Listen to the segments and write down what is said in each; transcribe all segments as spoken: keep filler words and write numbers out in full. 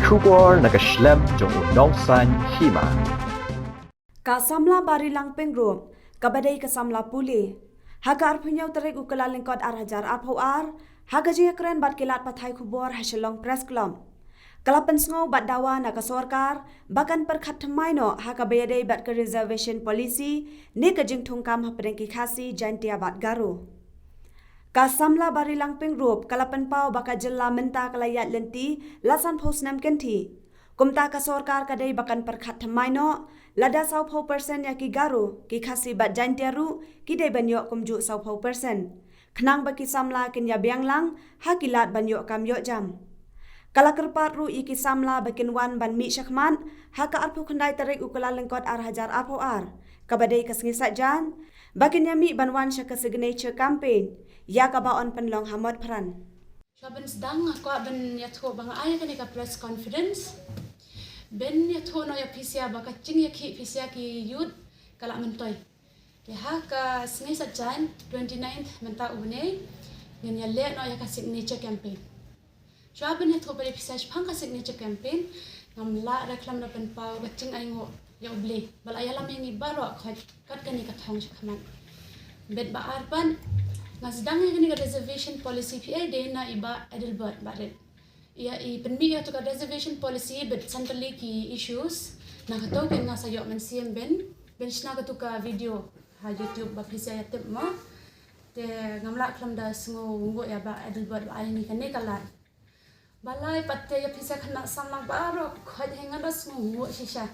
Khubor na ka shlem jong u nongsan hima. Ka samla Barilang Pyngrope, kaba dei ka samla pule, ha ka arphew hynñiew tarik u Kyllalyngkot ar hajar arphew ar, ha ka jingïakren bad ki lad pathai khubor ha Shillong Press Club, ka la pynsngew bad dawa na ka sorkar ba kan pyrkhat thymmai noh ha kaba ïadei bad ka reservation policy ne ka jingthung kam hapdeng ki Khasi, Jaintia bad Garo. Ka samla Barilang Pyngrope ka la pynpaw ba ka jylla mynta ka la ïaid lynti la sanphew snem kynthih. Kumta ka sorkar ka dei ba kan pyrkhat thymmai noh, lada sawphew percent ïa ki Garo, ki Khasi bad Jaintia ruh ki dei ban ïoh kumjuh sawphew percent, khnang ba ki samla kin ïa biang lang ha ki lad ban ïoh kam ïoh jam. Ka la kyrpad ruh ïa ki samla ba kin wan ban mih shakhmat ha ka arphew khyndai tarik u Kyllalyngkot ar hajar arphew ar, kaba dei ka sngi Saitjaiñ, ba kin ïa mih ban wan sha ka signature campaign, ïa kaba yn pynlong ha Motphran. Shuwa ban sdang, nga kwah ban ïathuh ba nga ai kane ka press conference ban ïathuh noh ïa phi sha ba ka jingïakhih phi sha ki youth ka la myntoi. Te ha ka sngi Saitjaiñ, twenty-ninth mynta u bnai, ngin ïa leh noh ïa ka signature campaign. Shuwa ban ïathuh ba dei phi sha shaphang ka signature campaign, ngam lah ruh khlem da pynpaw ka jingainguh ïa U Blei ba la ïalam ïa ngi baroh khoit kat kane ka thong shakhmat. Bad ba ar pat, nga sdang ïa kane ka reservation policy phi ei dei na i Bah Adelbert Barit. Ïa i pynmih ïa tu ka reservation policy bad san tylli ki issues, na kato ka nga sa ïoh mynsiem ban ban shna katu ka video ha YouTube ba phi sa ïa tip mo. Te ngam lah khlem da sngewnguh ïa Bah Adelbert ba ai ngi kane ka lad. Balei pat te ïa phi sha khynnah samla baroh khoit, hynrei nga da sngewnguh shisha.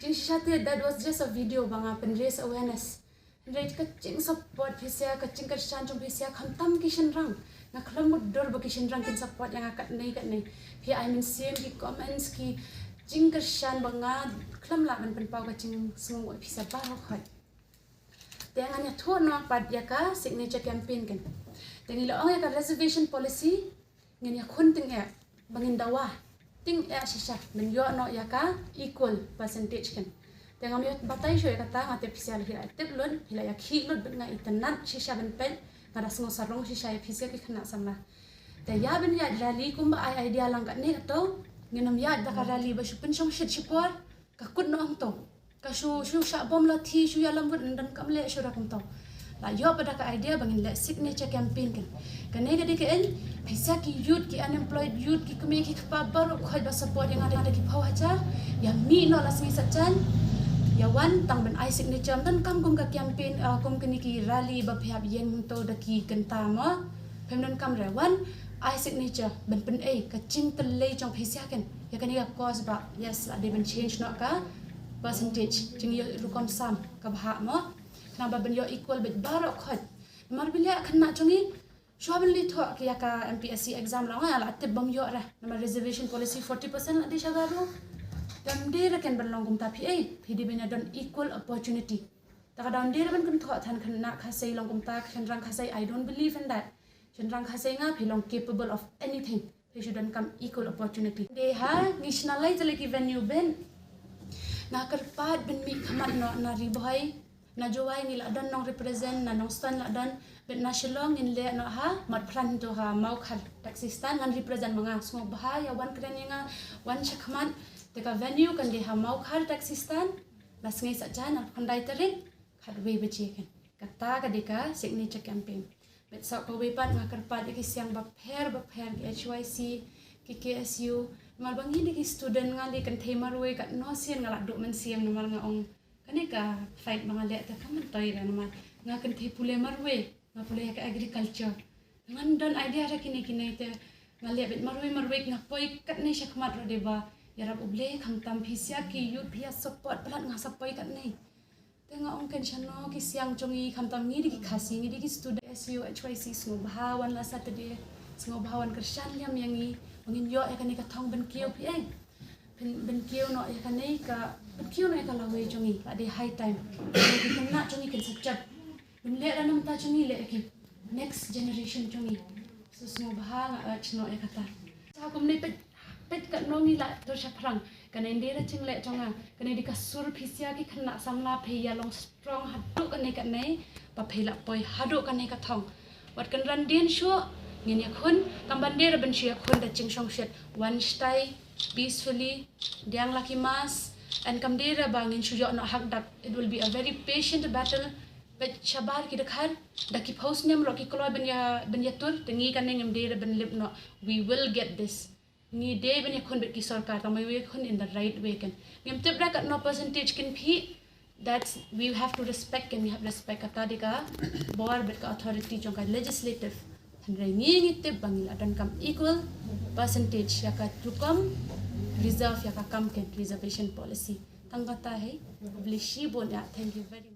Jingshisha te that was just a video ba nga pynraise awareness. Hynrei ka jingsupport phi sha, ka jingkyrshan jong phi sha, khamtam ki shynrang. Nga khlem mutdur ba ki shynrang kin support ïa nga katne katne. Phi ai mynsiem ki comments, ki jingkyrshan ba nga khlem lah ban pynpaw ka jingsngewnguh phi sha baroh khoit. Te ngan ïathuh noh pat ïa ka signature campaign kan. Te ngi la ong ïa ka reservation policy, ngin ïakhun tyngeh ba ngin dawa tyngeh shisha ban ïoh noh ïa ka equal percentage kan. Te ngam ïoh batai shuh ïa kata, nga tip phi sha la hi la tip lut, hi la ïakhih lut bad nga itynnad shisha ban peit, nga da sngew sarong shisha ïa phi sha ki khynnah samla. Te ïa ban ïaid rally kumba ai idea lang katne kato, ngin ym ïaid da ka rally ba shu pynshong shit shipor, ka kut noh hangto. Ka shu, shu shah bom lathi, shu ïalam vote, ynda kam leh shuh da kumto. La ïoh pat da ka idea ba ngin leh signature campaign kan. Kane ka dei ka, phi sha ki youth, ki unemployed youth, ki kmie ki kpa baroh khoit ba support ïa nga da ki phew hajar. Ïa mih noh la sngi Saitjaiñ, ïa wan tang ban ai signature. Ym donkam kum ka campaign, ah, kum kine ki rally ba phi hap ïeng hangto da ki kynta mo. Phim donkam re, wan ai signature ban pynei ka jingtylli jong phi sha kan. Ïa kane ka cause ba, yes, la dei ban change noh ka percentage jingïoh rukom sam kaba hap mo. Khnang ba ban ïoh equal bad baroh khoit. Namar phi leh khynnah jong ngi, shuwa ban leit thoh ïa ka M P S C exam la nga la tip bym ïoh re. Namar reservation policy forty percent la dei sha Garo. Te ym dei re kan ban long kumta phi ei, phi dei ban ïa don equal opportunity. Te ka da ym dei re ban kynthoh than khynnah Khasi long kumta, shynrang Khasi, I don't believe in that. Shynrang Khasi nga phi long capable of anything. Phi shu donkam equal opportunity. Dei ha ngi shna lai tylli ki venue ban. Nga kyrpad ban mih khmat noh na Ri Bhoi, na Jowai ngi la don nong represent, na Nongstoiñ la don, bad na Shillong ngin leh noh ha Motphran, to ha Mawkhar taxi stand, ngan represent ma nga. Sngewbha ïa wan kren ïa nga, wan shakhmat. Te ka venue kan dei ha Mawkhar taxi stand, la sngi Saitjaiñ, arphew khyndai tarik, khatwei baje kan. Kata ka dei ka signature campaign. Bad sa kawei pat nga kyrpad ïa ki siang bapher bapher, ki H Y C, ki K S U. Namar ba ngi dei ki student, nga leh kynthei marwei, katno sien nga la duh mynsiem namar nga ong kane ka fight ba nga leh te kam myntoi re namar nga kynthei pule marwei, nga pule ïa ka agriculture. Ngan don idea re kine kine te nga leh bad marwei marwei, nga poi katne shakhmat ruh dei ba ïarap U Blei, khamtam phi sha ki youth phi ïa support palat nga sa poi katne. Te nga ong kan shano ki siang jong ngi, khamtam ngi dei ki Khasi, ngi dei ki student. S U H Y C sngewbha wan la Saturday, sngewbha wan kyrshan liam ïa ngi ba ngin ïoh ïa kane ka thong ban kiew phi ei. Ban, ban kiew noh ïa kane ka, ban kiew noh ïa ka lawei jong ngi, la dei high time. Ki khynnah jong ngi kin sa jop. Ban leh da na bynta jong ngi, leh ïa ki next generation jong ngi. So sngewbha nga urge noh ïa kata. Sa kumne peit, peit katno ngi la tur shaphrang. Kane ym dei re jingleh jong nga. Kane dei ka sur phi sha ki khynnah samla, phi ïa long strong haduh kane kane ba phi la poi haduh kane ka thong. Wat kynran dien shuh, Ngin ïakhun, kam ban dei ruh ban shu ïakhun da jingshongshit, wan shatai peacefully, pdiang la ki mask, and kam dei ruh ba ngin shu ïoh noh hakdak. It will be a very patient battle. Bad shabar ki dkhar, da ki phew snem ruh ki kloi ban ïa, ban ïatur, te ngi kane ngim dei ruh ban lip noh. We will get this. Ngi dei ban ïakhun bad ki sorkar, tang ba ïakhun in the right way kan. Ngim tip ruh katno percentage kin phih, that's, we have to respect, kan, we have respect, kata dei ka bor bad ka authority jong ka legislative. Hynrei ngi ngi tip ba ngi la donkam equal percentage ïa ka rukom reserve, ïa ka kam kan, reservation policy. Tang kata hi, khublei shibun ïa, thank you very